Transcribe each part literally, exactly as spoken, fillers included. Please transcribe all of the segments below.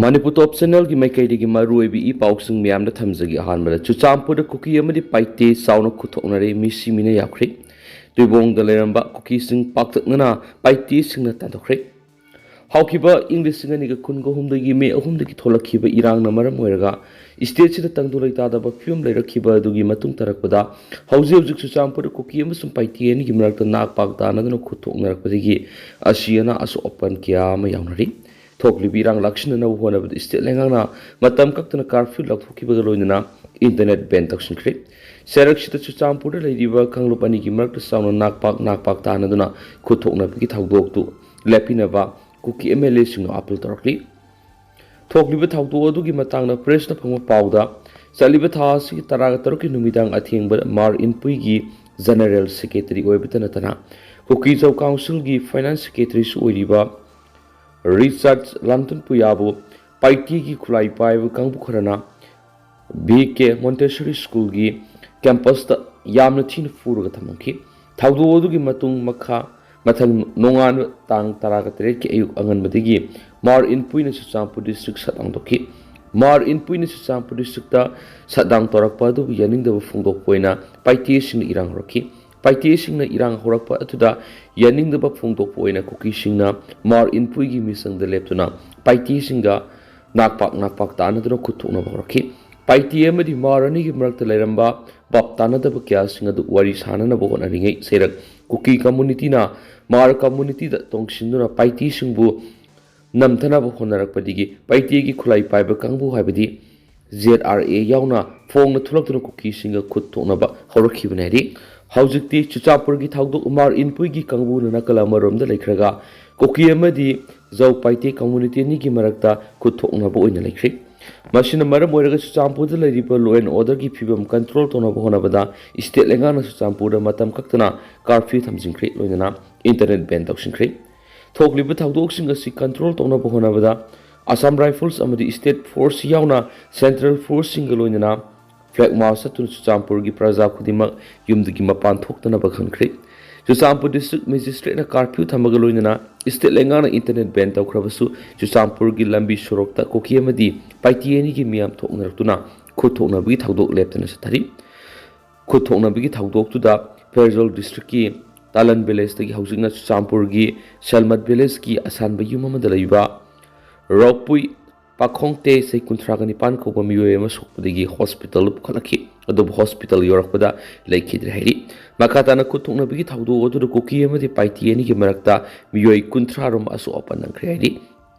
ꯃꯅꯤꯄꯨꯔ ꯇꯣꯞ ꯆꯦꯅꯦꯜꯒꯤ ꯃꯥꯏꯀꯩꯗꯒꯤ ꯃꯔꯨꯑꯣꯏꯕ ꯏ ꯄꯥꯎꯁꯤꯡ ꯃꯌꯥꯝꯗ ꯊꯝꯖꯒꯦ꯫ ꯑꯍꯥꯟꯕꯗ ꯆꯨꯔꯆꯥꯟꯄꯨꯔꯗ ꯀꯨꯀꯤ ꯑꯃꯗꯤ ꯄꯥꯏꯇꯦ ꯆꯥꯎꯅ ꯈꯨꯠꯊꯣꯛꯅꯔꯦ, ꯃꯤꯁꯤ ꯃꯤꯅ ꯌꯥꯝꯈ꯭ꯔꯦ꯫ ꯇꯨꯏꯕꯣꯡꯗ ꯂꯩꯔꯝꯕ ꯀꯨꯀꯤꯁꯤꯡ ꯄꯥꯛꯇꯛꯅꯅ ꯄꯥꯏꯇꯦꯁꯤꯡꯅ ꯇꯥꯟꯊꯣꯛꯈ꯭ꯔꯦ꯫ ꯍꯧꯈꯤꯕ ꯏꯪ ꯂꯤꯁꯤꯡ ꯑꯅꯤꯒ ꯀꯨꯟꯒ ꯍꯨꯝꯗꯣꯏꯒꯤ ꯃꯦ ꯑꯍꯨꯝꯗꯒꯤ ꯊꯣꯛꯂꯛꯈꯤꯕ ꯏꯔꯥꯡꯅ ꯃꯔꯝ ꯑꯣꯏꯔꯒ ꯏꯁꯇꯦꯠꯁꯤꯗ ꯇꯪꯗꯨ ꯂꯩꯇꯥꯗꯕ ꯐꯤꯕꯝ ꯂꯩꯔꯛꯈꯤꯕ ꯑꯗꯨꯒꯤ ꯃꯇꯨꯡ ꯇꯥꯔꯛꯄꯗ ꯍꯧꯖꯤꯛ ꯍꯧꯖꯤꯛ ꯆꯨꯔꯆꯥꯟꯄꯨꯔꯗ ꯀꯨꯀꯤ ꯑꯃꯁꯨꯡ ꯄꯥꯏꯇꯦ ꯑꯅꯤꯒꯤ ꯃꯔꯛꯇ ꯅꯥꯛ ꯄꯥꯛ ꯇꯥꯅꯗꯨꯅ ꯈꯨꯠꯊꯣꯛꯅꯔꯛꯄꯗꯒꯤ ꯑꯁꯤ ꯑꯅꯥ ꯑꯁꯣꯛ ꯑꯄꯟ ꯀꯌꯥ ꯑꯃ ꯌꯥꯎꯅꯔꯤ꯫ ꯊꯣꯛꯂꯤꯕ ꯏꯔꯥꯡ ꯂꯥꯛꯁꯤꯟꯅꯅꯕ ꯍꯣꯠꯅꯕꯗ ꯏꯁꯇꯦꯠ ꯂꯩꯉꯥꯛꯅ ꯃꯇꯝ ꯀꯛꯇꯅ ꯀꯥꯔꯐ꯭ꯌꯨ ꯂꯥꯎꯊꯣꯛꯈꯤꯕꯒ ꯂꯣꯏꯅꯅ ꯏꯟꯇꯔꯅꯦꯠ ꯕꯦꯟ ꯇꯧꯁꯤꯟꯈ꯭ꯔꯦ꯫ ꯆꯩꯔꯛꯁꯤꯗ ꯆꯨꯔꯆꯥꯟꯄꯨꯔꯗ ꯂꯩꯔꯤꯕ ꯀꯥꯡꯂꯨꯞ ꯑꯅꯤꯒꯤ ꯃꯔꯛꯇ ꯆꯥꯎꯅ ꯅꯥꯛꯄꯥꯛ ꯅꯥꯛꯄꯥꯛ ꯇꯥꯅꯗꯨꯅ ꯈꯨꯠꯊꯣꯛꯅꯕꯒꯤ ꯊꯧꯗꯣꯛꯇꯨ ꯂꯦꯞꯄꯤꯅꯕ ꯀꯨꯀꯤ ꯑꯦꯝ ꯑꯦꯜ ꯑꯦꯁꯤꯡꯅ ꯑꯥꯄꯤꯜ ꯇꯧꯔꯛꯂꯤ꯫ ꯊꯣꯛꯂꯤꯕ ꯊꯧꯗꯣꯛ ꯑꯗꯨꯒꯤ ꯃꯇꯥꯡꯗ ꯄ꯭ꯔꯦꯁꯅ ꯐꯪꯕ ꯄꯥꯎꯗ, ꯆꯠꯂꯤꯕ ꯊꯥ ꯑꯁꯤꯒꯤ ꯇꯔꯥꯒ ꯇꯔꯨꯛꯀꯤ ꯅꯨꯃꯤꯗꯥꯡ ꯑꯊꯦꯡꯕ ꯃꯥꯔ ꯏꯟꯄꯨꯏꯒꯤ ꯖꯦꯅꯔꯦꯜ ꯁꯦꯀ꯭ꯔꯦꯇꯔꯤ ꯑꯣꯏꯕꯇ ꯅꯠꯇꯅ ꯀꯨꯀꯤ ꯖꯧ ꯀꯥꯎꯟꯁꯤꯜꯒꯤ ꯐꯥꯏꯅꯥꯟꯁ ꯁꯦꯀ꯭ꯔꯦꯇꯔꯤꯁꯨ ꯑꯣꯏꯔꯤꯕ ꯔꯤꯆꯥꯔꯗ ꯂꯥꯟꯇꯨꯟꯄꯨꯌꯥ ꯄꯥꯏꯇꯤꯒꯤ ꯈꯨꯠꯂꯥꯏ ꯄꯥꯏꯕ ꯀꯥꯡꯕꯨ ꯈꯔꯅ ꯕꯤ ꯀꯦ ꯃꯣꯟꯇꯦꯁꯣꯔꯤ ꯁ꯭ꯀꯨꯜꯒꯤ ꯀꯦꯝꯄꯁꯇ ꯌꯥꯝꯅ ꯊꯤꯅ ꯐꯨꯔꯒ ꯊꯝꯂꯝꯈꯤ꯫ ꯊꯧꯗꯣꯛ ꯑꯗꯨꯒꯤ ꯃꯇꯨꯡ ꯃꯈꯥ ꯃꯊꯪ ꯅꯣꯡꯉꯥꯟꯕ ꯇꯥꯡ ꯇꯔꯥꯒ ꯇꯔꯦꯠꯀꯤ ꯑꯌꯨꯛ ꯑꯉꯟꯕꯗꯒꯤ ꯃꯥꯔ ꯏꯟꯄꯨꯏꯅ ꯆꯨꯔꯆꯥꯟꯄꯨꯔ ꯗꯤꯁꯇ꯭ꯔꯤꯛ ꯁꯠ ꯗꯥꯎꯟ ꯇꯧꯈꯤ꯫ ꯃꯥꯔ ꯏꯟꯄꯨꯏꯅ ꯆꯨꯔꯆꯥꯟꯄꯨꯔ ꯗꯤꯁꯇ꯭ꯔꯤꯛꯇ ꯁꯠ ꯗꯥꯎꯟ ꯇꯧꯔꯛꯄ ꯑꯗꯨꯕꯨ ꯌꯥꯅꯤꯡꯗꯕ ꯐꯣꯡꯗꯣꯛꯄ ꯑꯣꯏꯅ ꯄꯥꯏꯇꯦꯁꯤꯡꯅ ꯏꯔꯥꯡ ꯍꯧꯔꯛꯈꯤ꯫ ꯄꯥꯏꯇꯦꯁꯤꯡꯅ ꯏꯔꯥꯡ ꯍꯧꯔꯛꯄ ꯑꯗꯨꯗ ꯌꯥꯅꯤꯡꯗꯕ ꯐꯣꯡꯗꯣꯛꯄ ꯑꯣꯏꯅ ꯀꯨꯀꯤꯁꯤꯡꯅ ꯃꯥꯔ ꯏꯟꯄꯨꯏꯒꯤ ꯃꯤꯁꯪꯗ ꯂꯦꯞꯇꯨꯅ ꯄꯥꯏꯇꯦꯁꯤꯡꯒ ꯅꯥꯛꯄꯥꯛ ꯅꯥꯛꯄꯥꯛ ꯇꯥꯅꯗꯨꯅ ꯈꯨꯠ ꯊꯣꯛꯅꯕ ꯍꯧꯔꯛꯈꯤ꯫ ꯄꯥꯏꯇꯦ ꯑꯃꯗꯤ ꯃꯥꯔ ꯑꯅꯤꯒꯤ ꯃꯔꯛꯇ ꯂꯩꯔꯝꯕ ꯚꯥꯞ ꯇꯥꯅꯗꯕ ꯀꯌꯥꯁꯤꯡ ꯑꯗꯨ ꯋꯥꯔꯤ ꯁꯥꯅꯅꯕ ꯍꯣꯠꯅꯔꯤꯉꯩ ꯆꯩꯔꯛ ꯀꯨꯀꯤ ꯀꯝꯃꯨꯅꯤꯇꯤꯅ ꯃꯥꯔ ꯀꯝꯃꯨꯅꯤꯇꯤꯗ ꯇꯣꯡꯁꯤꯟꯗꯨꯅ ꯄꯥꯏꯇꯦꯁꯤꯡꯕꯨ ꯅꯝꯊꯅꯕ ꯍꯣꯠꯅꯔꯛꯄꯗꯒꯤ ꯄꯥꯏꯇꯦꯒꯤ ꯈꯨꯠꯂꯥꯏ ꯄꯥꯏꯕ ꯀꯥꯡꯕꯨ ꯍꯥꯏꯕꯗꯤ ꯖꯦꯗ ꯑꯥꯔ ꯑꯦ ꯌꯥꯎꯅ ꯐꯣꯡꯅ ꯊꯣꯛꯂꯛꯇꯨꯅ ꯀꯨꯀꯤꯁꯤꯡꯒ ꯈꯨꯠ ꯊꯣꯛꯅꯕ ꯍꯧꯔꯛꯈꯤꯕꯅꯤ ꯍꯥꯏꯔꯤ꯫ ꯍꯧꯖꯤꯛꯇꯤ ꯆꯨꯔꯆꯥꯟꯄꯨꯔꯒꯤ ꯊꯧꯗꯣꯛ ꯃꯥꯔ ꯏꯟꯄꯨꯏꯒꯤ ꯀꯥꯡꯕꯨꯅ ꯅꯥꯀꯜ ꯑꯃꯔꯣꯝꯗ ꯂꯩꯈ꯭ꯔꯒ ꯀꯨꯀꯤ ꯑꯃꯗꯤ ꯖꯧ ꯄꯥꯏꯇꯦ ꯀꯝꯃꯨꯅꯤꯇꯤ ꯑꯅꯤꯒꯤ ꯃꯔꯛꯇ ꯈꯨꯠ ꯊꯣꯛꯅꯕ ꯑꯣꯏꯅ ꯂꯩꯈ꯭ꯔꯦ꯫ ꯃꯁꯤꯅ ꯃꯔꯝ ꯑꯣꯏꯔꯒ ꯆꯨꯔꯆꯥꯟꯄꯨꯔꯗ ꯂꯩꯔꯤꯕ ꯂꯣ ꯑꯦꯟ ꯑꯣꯔꯗꯔꯒꯤ ꯐꯤꯕꯝ ꯀꯟꯇ꯭ꯔꯣꯜ ꯇꯧꯅꯕ ꯍꯣꯠꯅꯕꯗ ꯏꯁꯇꯦꯠ ꯂꯩꯉꯥꯛꯅ ꯆꯨꯔꯆꯥꯟꯄꯨꯔꯗ ꯃꯇꯝ ꯀꯛꯇꯅ ꯀꯥꯔꯐ꯭ꯌꯨ ꯊꯝꯖꯤꯟꯈ꯭ꯔꯦ, ꯂꯣꯏꯅꯅ ꯏꯟꯇꯔꯅꯦꯠ ꯕꯦꯟ ꯇꯧꯁꯤꯟꯈ꯭ꯔꯦ꯫ ꯊꯣꯛꯂꯤꯕ ꯊꯧꯗꯣꯛꯁꯤꯡ ꯑꯁꯤ ꯀꯟꯇ꯭ꯔꯣꯜ ꯇꯧꯅꯕ ꯍꯣꯠꯅꯕꯗ ꯑꯁꯥꯝ ꯔꯥꯏꯐꯜꯁ ꯑꯃꯗꯤ ꯁ꯭ꯇꯦꯠ ꯐꯣꯔꯁ ꯌꯥꯎꯅ ꯁꯦꯟꯇ꯭ꯔꯦꯜ ꯐꯣꯔꯁꯁꯤꯡꯒ ꯂꯣꯏꯅꯅ ꯐ꯭ꯂꯦꯒ ꯃꯥꯔꯆ ꯆꯠꯇꯨꯅ ꯆꯨꯔꯆꯥꯟꯄꯨꯔꯒꯤ ꯄ꯭ꯔꯖꯥ ꯈꯨꯗꯤꯡꯃꯛ ꯌꯨꯝꯗꯒꯤ ꯃꯄꯥꯟ ꯊꯣꯛꯇꯅꯕ ꯈꯪꯈ꯭ꯔꯦ꯫ ꯆꯨꯔꯆꯥꯟꯄꯨꯔ ꯗꯤꯁꯇ꯭ꯔꯤꯛ ꯃꯦꯖꯤꯁꯇ꯭ꯔꯦꯠꯅ ꯀꯥꯔꯐ꯭ꯌꯨ ꯊꯝꯕꯒ ꯂꯣꯏꯅꯅ ꯁ꯭ꯇꯦꯠ ꯂꯩꯉꯥꯛꯅ ꯏꯟꯇꯔꯅꯦꯠ ꯕꯦꯟ ꯇꯧꯈ꯭ꯔꯕꯁꯨ, ꯆꯨꯔꯆꯥꯟꯄꯨꯔꯒꯤ ꯂꯝꯕꯤ ꯁꯣꯔꯣꯛꯇ ꯀꯨꯀꯤ ꯑꯃꯗꯤ ꯄꯥꯏꯇꯤ ꯑꯅꯤꯒꯤ ꯃꯤꯌꯥꯝ ꯊꯣꯛꯅꯔꯛꯇꯨꯅ ꯈꯨꯠ ꯊꯣꯛꯅꯕꯒꯤ ꯊꯧꯗꯣꯛ ꯂꯦꯞꯇꯅ ꯆꯠꯊꯔꯤ꯫ ꯈꯨꯠ ꯊꯣꯛꯅꯕꯒꯤ ꯊꯧꯗꯣꯛꯇꯨꯗ ꯐꯦꯔꯖꯣꯜ ꯗꯤꯁꯇ꯭ꯔꯤꯛꯀꯤ ꯇꯥꯂꯟ ꯚꯤꯂꯦꯖꯇꯒꯤ ꯍꯧꯖꯤꯛꯅ ꯆꯨꯔꯆꯥꯟꯄꯨꯔꯒꯤ ꯁꯦꯜꯃꯠ ꯚꯤꯂꯦꯖꯀꯤ ꯑꯁꯥꯟꯕ ꯌꯨꯝ ꯑꯃꯗ ꯂꯩꯕ ꯔꯣꯛꯄꯨꯏ ꯄꯥꯈꯣꯡꯇꯦ, ꯆꯍꯤ ꯀꯨꯟꯊ꯭ꯔꯥꯒ ꯅꯤꯄꯥꯟ ꯀꯧꯕ ꯃꯤꯑꯣꯏ ꯑꯃ ꯁꯣꯛꯄꯗꯒꯤ ꯍꯣꯁꯄꯤꯇꯥꯜꯗ ꯄꯨꯈꯠꯂꯛꯈꯤ꯫ ꯑꯗꯨꯕꯨ ꯍꯣꯁꯄꯤꯇꯥꯜ ꯌꯧꯔꯛꯄꯗ ꯂꯩꯈꯤꯗ꯭ꯔꯦ ꯍꯥꯏꯔꯤ꯫ ꯃꯈꯥ ꯇꯥꯅ ꯈꯨꯠ ꯊꯣꯛꯅꯕꯒꯤ ꯊꯧꯗꯣꯛ ꯑꯗꯨꯗ ꯀꯨꯀꯤ ꯑꯃꯗꯤ ꯄꯥꯏꯇꯤ ꯑꯅꯤꯒꯤ ꯃꯔꯛꯇ ꯃꯤꯑꯣꯏ ꯀꯨꯟꯊ꯭ꯔꯥ ꯔꯣꯝ ꯑꯁꯣꯛ ꯑꯄꯟ ꯅꯪꯈ꯭ꯔꯦ ꯍꯥꯏꯔꯤ꯫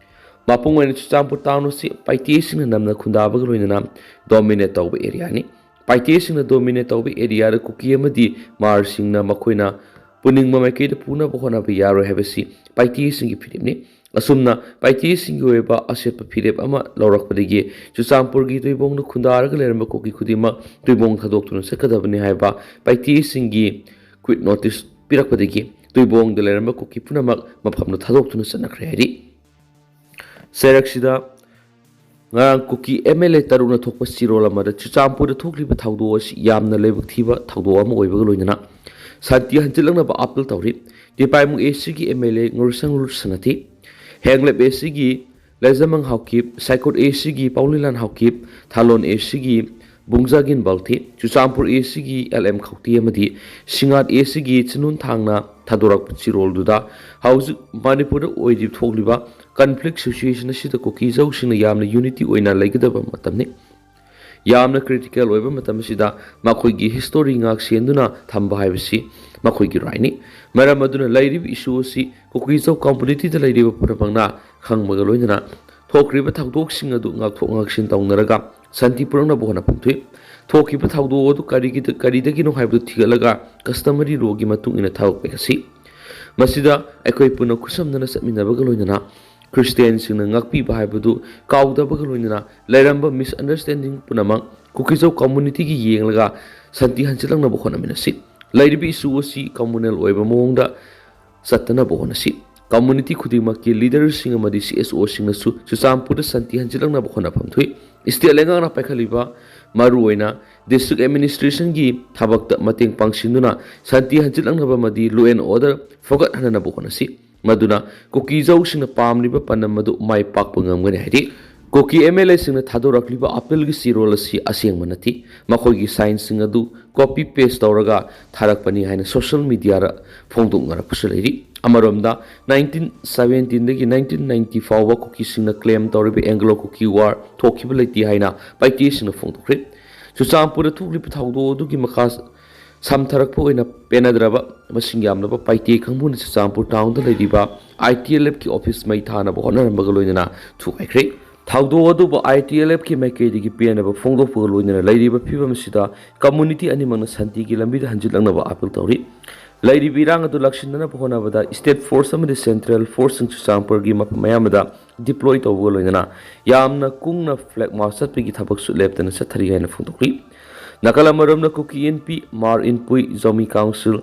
ꯃꯄꯨꯡ ꯑꯣꯏꯅ ꯆꯨꯔꯆꯥꯟꯄꯨꯔ ꯇꯥꯎꯟ ꯑꯁꯤ ꯄꯥꯏꯇꯤꯁꯤꯡꯅ ꯅꯝꯅ ꯈꯨꯟꯗꯥꯕꯒ ꯂꯣꯏꯅꯅ ꯗꯣꯃꯤꯅꯦꯠ ꯇꯧꯕ ꯑꯦꯔꯤꯌꯥꯅꯤ꯫ ꯄꯥꯏꯇꯤꯁꯤꯡꯅ ꯗꯣꯃꯤꯅꯦꯠ ꯇꯧꯕ ꯑꯦꯔꯤꯌꯥꯗ ꯀꯨꯀꯤ ꯑꯃꯗꯤ ꯃꯥꯔꯁꯤꯡꯅ ꯃꯈꯣꯏꯅ ꯄꯨꯅꯤꯡꯕ ꯃꯥꯏꯀꯩꯗ ꯄꯨꯅꯕ ꯍꯣꯠꯅꯕ ꯌꯥꯔꯣꯏ ꯍꯥꯏꯕꯁꯤ ꯄꯥꯏꯇꯤꯁꯤꯡꯒꯤ ꯐꯤꯔꯦꯞꯅꯤ꯫ ꯑꯁꯨꯝꯅ ꯄꯥꯏꯇꯤꯁꯤꯡꯒꯤ ꯑꯣꯏꯕ ꯑꯁꯦꯠꯄ ꯐꯤꯔꯦꯞ ꯑꯃ ꯂꯧꯔꯛꯄꯗꯒꯤ ꯆꯨꯔꯆꯥꯟꯄꯨꯔꯒꯤ ꯇꯨꯏꯕꯣꯡꯗ ꯈꯨꯟꯗꯥꯔꯒ ꯂꯩꯔꯝꯕ ꯀꯨꯀꯤ ꯈꯨꯗꯤꯡꯃꯛ ꯇꯨꯏꯕꯣꯡ ꯊꯥꯗꯣꯛꯇꯨꯅ ꯆꯠꯀꯗꯕꯅꯤ ꯍꯥꯏꯕ ꯄꯥꯏꯇꯤꯁꯤꯡꯒꯤ ꯀ꯭ꯋꯤꯠ ꯅꯣꯇꯤꯁ ꯄꯤꯔꯛꯄꯗꯒꯤ ꯇꯨꯏꯕꯣꯡꯗ ꯂꯩꯔꯝꯕ ꯀꯨꯀꯤ ꯄꯨꯝꯅꯃꯛ ꯃꯐꯝꯗ ꯊꯥꯗꯣꯛꯇꯨꯅ ꯆꯠꯅꯈ꯭ꯔꯦ ꯍꯥꯏꯔꯤ꯫ ꯆꯩꯔꯛꯁꯤꯗ ꯉꯔꯥꯡ ꯀꯨꯀꯤ ꯑꯦꯝ ꯑꯦꯜ ꯑꯦ ꯇꯔꯨꯛꯅ ꯊꯣꯛꯄ ꯆꯤꯔꯣꯜ ꯑꯃꯗ ꯆꯨꯔꯆꯥꯟꯄꯨꯔꯗ ꯊꯣꯛꯂꯤꯕ ꯊꯧꯗꯣꯛ ꯑꯁꯤ ꯌꯥꯝꯅ ꯂꯥꯏꯕꯛ ꯊꯤꯕ ꯊꯧꯗꯣꯛ ꯑꯃ ꯑꯣꯏꯕꯒ ꯂꯣꯏꯅꯅ ꯁꯥꯟꯇꯤ ꯍꯟꯖꯤꯜꯂꯛꯅꯕ ꯑꯄꯤꯜ ꯇꯧꯔꯤ꯫ ꯇꯤꯄꯥꯏꯃꯨꯡ ꯑꯦ ꯁꯤꯒꯤ ꯑꯦꯝ ꯑꯦꯜ ꯑꯦ ꯉꯨꯔꯁꯪꯂꯨꯔ ꯁꯅꯥꯊꯤ, ꯍꯦꯡꯂꯦꯞ ꯑꯦ ꯁꯤꯒꯤ ꯂꯩꯖꯃꯪ ꯍꯥꯎꯀꯤꯞ, ꯁꯥꯏꯀꯣꯠ ꯑꯦ ꯁꯤꯒꯤ ꯄꯥꯎꯂꯤꯂꯥꯟ ꯍꯥꯎꯀꯤꯞ, ꯊꯥꯂꯣꯟ ꯑꯦ ꯁꯤꯒꯤ ꯕꯨꯡꯖꯥꯒꯤꯟ ꯕꯜꯊꯤ, ꯆꯨꯔꯆꯥꯟꯄꯨꯔ ꯑꯦ ꯁꯤꯒꯤ ꯑꯦꯜ ꯑꯦꯝ ꯈꯧꯇꯤ ꯑꯃꯗꯤ ꯁꯤꯡꯉꯥꯠ ꯑꯦ ꯁꯤꯒꯤ ꯆꯤꯅꯨꯟ ꯊꯥꯡꯅ ꯊꯥꯗꯣꯔꯛꯄ ꯆꯤꯔꯣꯜꯗꯨꯗ ꯍꯧꯖꯤꯛ ꯃꯅꯤꯄꯨꯔꯗ ꯑꯣꯏꯔꯤꯕ ꯊꯣꯛꯂꯤꯕ ꯀꯟꯐ꯭ꯂꯤꯛ ꯁꯤꯆꯨꯋꯦꯁꯟ ꯑꯁꯤꯗ ꯀꯨꯀꯤꯖꯧꯁꯤꯡꯅ ꯌꯥꯝꯅ ꯌꯨꯅꯤꯇꯤ ꯑꯣꯏꯅ ꯂꯩꯒꯗꯕ ꯃꯇꯝꯅꯤ꯫ ꯌꯥꯝꯅ ꯀ꯭ꯔꯤꯇꯤꯀꯦꯜ ꯑꯣꯏꯕ ꯃꯇꯝ ꯑꯁꯤꯗ ꯃꯈꯣꯏꯒꯤ ꯍꯤꯁꯇꯣꯔꯤ ꯉꯥꯛ ꯁꯦꯟꯗꯨꯅ ꯊꯝꯕ ꯍꯥꯏꯕꯁꯤ ꯃꯈꯣꯏꯒꯤ ꯔꯥꯏꯠꯅꯤ꯫ ꯃꯔꯝ ꯑꯗꯨꯅ ꯂꯩꯔꯤꯕ ꯏꯁꯨ ꯑꯁꯤ ꯀꯨꯀꯤꯖꯧ ꯀꯝꯃꯨꯅꯤꯇꯤꯗ ꯂꯩꯔꯤꯕ ꯄꯨꯝꯅꯃꯛꯅ ꯈꯪꯕꯒ ꯂꯣꯏꯅꯅ ꯊꯣꯛꯈ꯭ꯔꯤꯕ ꯊꯧꯗꯣꯛꯁꯤꯡ ꯑꯗꯨ ꯉꯥꯛꯊꯣꯛ ꯉꯥꯛꯁꯤꯟ ꯇꯧꯅꯔꯒ ꯁꯥꯟꯇꯤ ꯄꯨꯔꯛꯅꯕ ꯍꯣꯠꯅꯐꯝ ꯊꯣꯛꯏ꯫ ꯊꯣꯛꯈꯤꯕ ꯊꯧꯗꯣꯛ ꯑꯗꯨ ꯀꯔꯤꯒꯤꯗ-, ꯀꯔꯤꯗꯒꯤꯅꯣ ꯍꯥꯏꯕꯗꯨ ꯊꯤꯒꯠꯂꯒ ꯀꯁꯇꯃꯔꯤ ꯂꯣꯒꯤ ꯃꯇꯨꯡ ꯏꯟꯅ ꯊꯕꯛ ꯄꯥꯏꯈꯠꯁꯤ꯫ ꯃꯁꯤꯗ ꯑꯩꯈꯣꯏ ꯄꯨꯟꯅ ꯈꯨꯠꯁꯝꯅꯅ ꯆꯠꯃꯤꯟꯅꯕꯒ ꯂꯣꯏꯅꯅ ꯈ꯭ꯔꯤꯁꯇꯤꯌꯥꯟꯁꯤꯡꯅ ꯉꯥꯛꯄꯤꯕ ꯍꯥꯏꯕꯗꯨ ꯀꯥꯎꯗꯕꯒ ꯂꯣꯏꯅꯅ ꯂꯩꯔꯝꯕ ꯃꯤꯁꯑꯟꯗꯔꯁꯇꯦꯟꯗꯤꯡ ꯄꯨꯝꯅꯃꯛ ꯀꯨꯀꯤꯖꯧ ꯀꯝꯃꯨꯅꯤꯇꯤꯒꯤ ꯌꯦꯡꯂꯒ ꯁꯥꯟꯇꯤ ꯍꯟꯖꯤꯜꯂꯛꯅꯕ ꯍꯣꯠꯅꯃꯤꯟꯅꯁꯤ꯫ ꯂꯩꯔꯤꯕ ꯏꯁꯨ ꯑꯁꯤ ꯀꯝꯃꯨꯅꯦꯜ ꯑꯣꯏꯕ ꯃꯑꯣꯡꯗ ꯆꯠꯇꯅꯕ ꯍꯣꯠꯅꯁꯤ꯫ ꯀꯝꯃꯨꯅꯤꯇꯤ ꯈꯨꯗꯤꯡꯃꯛꯀꯤ ꯂꯤꯗꯔꯁꯤꯡ ꯑꯃꯗꯤ ꯁꯤ ꯑꯦꯁ ꯑꯣꯁꯤꯡꯅꯁꯨ ꯆꯨꯔꯆꯥꯟꯄꯨꯔꯗ ꯁꯥꯟꯇꯤ ꯍꯟꯖꯤꯜꯂꯛꯅꯕ ꯍꯣꯠꯅꯐꯝ ꯊꯣꯛꯏ꯫ ꯁ꯭ꯇꯦꯠ ꯂꯩꯉꯥꯛꯅ ꯄꯥꯏꯈꯠꯂꯤꯕ ꯃꯔꯨꯑꯣꯏꯅ district administrationꯒꯤ ꯊꯕꯛꯇ ꯃꯇꯦꯡ ꯄꯥꯡꯁꯤꯟꯗꯨꯅ ꯁꯥꯟꯇꯤ ꯍꯟꯖꯤꯜꯂꯛꯅꯕ ꯑꯃꯗꯤ law and order ꯐꯒꯠꯍꯟꯅꯕ ꯍꯣꯠꯅꯁꯤ꯫ ꯃꯗꯨꯅ ꯀꯨꯀꯤꯖꯧꯁꯤꯡꯅ ꯄꯥꯝꯂꯤꯕ ꯄꯥꯟꯗꯝ ꯑꯗꯨ ꯃꯥꯏ ꯄꯥꯛꯄ ꯉꯝꯒꯅꯤ ꯍꯥꯏꯔꯤ꯫ ꯀꯨꯀꯤ MLAꯁꯤꯡꯅ ꯊꯥꯗꯣꯔꯛꯂꯤꯕ appealꯒꯤ ꯆꯦꯔꯣꯜ ꯑꯁꯤ ꯑꯁꯦꯡꯕ ꯅꯠꯇꯦ, ꯃꯈꯣꯏꯒꯤ signꯁꯤꯡ ꯑꯗꯨ copy paste ꯇꯧꯔꯒ ꯊꯥꯔꯛꯄꯅꯤ ꯍꯥꯏꯅ social mediaꯗ ꯐꯣꯡꯗꯣꯛꯅꯔꯛꯄꯁꯨ ꯂꯩꯔꯤ꯫ ꯑꯃꯔꯣꯝꯗ, nineteen seventeenꯗꯒꯤ nineteen ninety ꯐꯥꯎꯕ ꯀꯨꯀꯤꯁꯤꯡꯅ claim ꯇꯧꯔꯤꯕ Anglo Kuki War ꯊꯣꯛꯈꯤꯕ ꯂꯩꯇꯦ ꯍꯥꯏꯅ ꯄꯥꯏꯇꯦꯁꯤꯡꯅ ꯐꯣꯡꯗꯣꯛꯈ꯭ꯔꯦ꯫ ꯆꯨꯔꯆꯥꯟꯄꯨꯔꯗ ꯊꯣꯛꯂꯤꯕ ꯊꯧꯗꯣꯛ ꯑꯗꯨꯒꯤ ꯃꯈꯥ ꯁꯝꯊꯔꯛꯄ ꯑꯣꯏꯅ ꯄꯦꯟꯅꯗ꯭ꯔꯕ ꯃꯁꯤꯡ ꯌꯥꯝꯂꯕ ꯄꯥꯏꯇꯦ ꯀꯥꯡꯕꯨꯅ ꯆꯨꯔꯆꯥꯟꯄꯨꯔ townꯗ ꯂꯩꯔꯤꯕ ITLFꯀꯤ office ꯃꯩ ꯊꯥꯅꯕ ꯍꯣꯠꯅꯔꯝꯕꯒ ꯂꯣꯏꯅꯅ ꯊꯨꯒꯥꯏꯈ꯭ꯔꯦ꯫ ꯊꯧꯗꯣꯛ ꯑꯗꯨꯕꯨ ITLFꯀꯤ ꯃꯥꯏꯀꯩꯗꯒꯤ ꯄꯦꯟꯅꯕ ꯐꯣꯡꯗꯣꯛꯄꯒ ꯂꯣꯏꯅꯅ ꯂꯩꯔꯤꯕ ꯐꯤꯕꯝ ꯑꯁꯤꯗ community ꯑꯅꯤꯃꯛꯅ ꯁꯥꯟꯇꯤꯒꯤ ꯂꯝꯕꯤꯗ ꯍꯟꯖꯤꯜꯂꯛꯅꯕ appeal ꯇꯧꯔꯤ꯫ ꯂꯩꯔꯤꯕ ꯏꯔꯥꯡ ꯑꯗꯨ ꯂꯥꯛꯁꯤꯟꯅꯅꯕ ꯍꯣꯠꯅꯕꯗ state force ꯑꯃꯗꯤ central forceꯁꯤꯡ ꯆꯨꯔꯆꯥꯟꯄꯨꯔꯒꯤ ꯃꯐꯝ ꯑꯌꯥꯝꯕꯗ deploy ꯇꯧꯕꯒ ꯂꯣꯏꯅꯅ ꯌꯥꯝꯅ ꯀꯨꯡꯅ flag march ꯆꯠꯄꯒꯤ ꯊꯕꯛꯁꯨ ꯂꯦꯞꯇꯅ ꯆꯠꯊꯔꯤ ꯍꯥꯏꯅ ꯐꯣꯡꯗꯣꯛꯂꯤ꯫ ꯅꯥꯀꯜ ꯑꯃꯔꯣꯝꯗ ꯀꯨꯀꯤ ꯏꯟꯄꯤ, ꯃꯥꯔ ꯏꯟꯄꯨꯏ, ꯖꯧꯃꯤ council,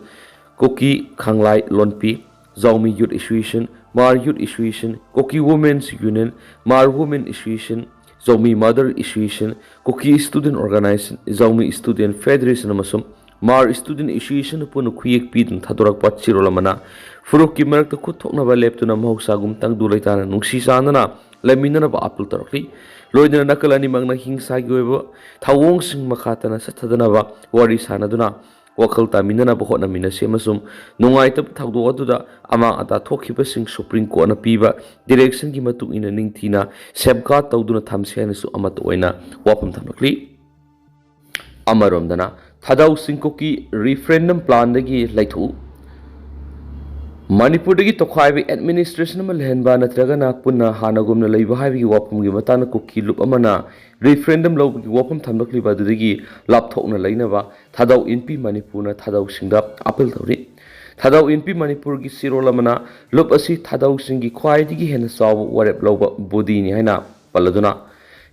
ꯀꯨꯀꯤ ꯈꯥꯡꯂꯥꯏ ꯂꯣꯟꯄꯤ, ꯖꯧꯃꯤ youth association, ꯃꯥꯔ youth association, ꯀꯨꯀꯤ women's union, ꯃꯥꯔ women association, ꯖꯧꯃꯤ mother association, ꯀꯨꯀꯤ student organization, ꯖꯧꯃꯤ student federation ꯑꯃꯁꯨꯡ ꯃꯥꯔ student associationꯅ ꯄꯨꯟꯅ ꯈꯨꯌꯦꯛ ꯄꯤꯗꯨꯅ ꯊꯥꯗꯣꯔꯛꯄ ꯆꯦꯔꯣꯜ ꯑꯃꯅ ꯐꯨꯔꯨꯞꯀꯤ ꯃꯔꯛꯇ ꯈꯨꯠ ꯊꯣꯛꯅꯕ ꯂꯦꯞꯇꯨꯅ ꯃꯍꯧꯁꯥꯒꯨꯝ ꯇꯪꯗꯨ ꯂꯩꯇꯥꯅ ꯅꯨꯡꯁꯤ ꯆꯥꯟꯅꯅ ꯂꯩꯃꯤꯟꯅꯅꯕ appeal ꯇꯧꯔꯛꯂꯤ꯫ ꯂꯣꯏꯅꯅ ꯅꯥꯀꯜ ꯑꯅꯤꯃꯛꯅ ꯍꯤꯡꯁꯥꯒꯤ ꯑꯣꯏꯕ ꯊꯧꯑꯣꯡꯁꯤꯡ ꯃꯈꯥ ꯇꯥꯅ ꯆꯠꯊꯗꯅꯕ ꯋꯥꯔꯤ ꯁꯥꯅꯗꯨꯅ ꯋꯥꯈꯜ ꯇꯥꯃꯤꯟꯅꯅꯕ ꯍꯣꯠꯅꯃꯤꯟꯅꯁꯤ ꯑꯃꯁꯨꯡ ꯅꯨꯡꯉꯥꯏꯇꯕ ꯊꯧꯗꯣꯛ ꯑꯗꯨꯗ ꯑꯃꯥꯡ ꯑꯇꯥ ꯊꯣꯛꯈꯤꯕꯁꯤꯡ Supreme Courtꯅ ꯄꯤꯕ directionꯒꯤ ꯃꯇꯨꯡ ꯏꯟꯅ ꯅꯤꯡꯊꯤꯅ safeguard ꯇꯧꯗꯨꯅ ꯊꯝꯁꯤ ꯍꯥꯏꯅꯁꯨ ꯑꯃꯠꯇ ꯑꯣꯏꯅ ꯋꯥꯐꯝ ꯊꯝꯂꯛꯂꯤ꯫ ꯑꯃꯔꯣꯝꯗꯅ, ꯊꯥꯗꯧ ꯁꯤꯡ ꯀꯨꯀꯤ referendum planꯗꯒꯤ ꯂꯩꯊꯣꯛꯎ꯫ ꯃꯅꯤꯄꯨꯔꯗꯒꯤ ꯇꯣꯈꯥꯏꯕ administration ꯑꯃ ꯂꯩꯍꯟꯕ ꯅꯠꯇ꯭ꯔꯒꯅ ꯄꯨꯟꯅ ꯍꯥꯟꯅꯒꯨꯝꯅ ꯂꯩꯕ ꯍꯥꯏꯕꯒꯤ ꯋꯥꯐꯝꯒꯤ ꯃꯇꯥꯡꯗ ꯀꯨꯀꯤ ꯂꯨꯞ ꯑꯃꯅ referendum ꯂꯧꯕꯒꯤ ꯋꯥꯐꯝ ꯊꯝꯂꯛꯂꯤꯕ ꯑꯗꯨꯗꯒꯤ ꯂꯥꯞꯊꯣꯛꯅ ꯂꯩꯅꯕ ꯊꯥꯗꯧ ꯏꯟꯄꯤ ꯃꯅꯤꯄꯨꯔꯅ ꯊꯥꯗꯧꯁꯤꯡꯗ appeal ꯇꯧꯔꯤ꯫ ꯊꯥꯗꯧ ꯏꯟꯄꯤ ꯃꯅꯤꯄꯨꯔꯒꯤ ꯆꯦꯔꯣꯜ ꯑꯃꯅ ꯂꯨꯞ ꯑꯁꯤ ꯊꯥꯗꯧꯁꯤꯡꯒꯤ ꯈ꯭ꯋꯥꯏꯗꯒꯤ ꯍꯦꯟꯅ ꯆꯥꯎꯕ ꯋꯥꯔꯦꯞ ꯂꯧꯕ bodyꯅꯤ ꯍꯥꯏꯅ ꯄꯜꯂꯗꯨꯅ,